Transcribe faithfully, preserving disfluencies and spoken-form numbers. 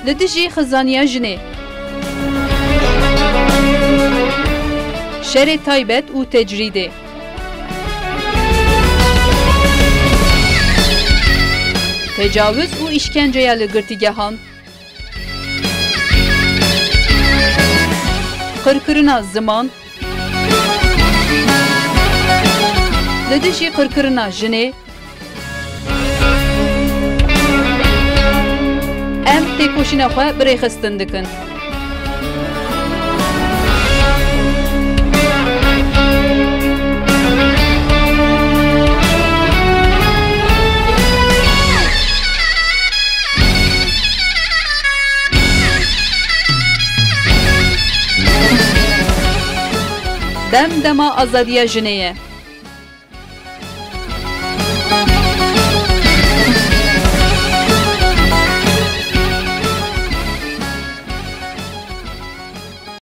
Li dijî xizaniya jinê. Şerê taybet û tecrîdê. Tecawiz û îşkenceya li girtîgehan. Qirkirina ziman. Li dijî qirkirina jinê. Em têkoşîna xwe bi rêxistin dikin. Dem dema azadiya jinê ye.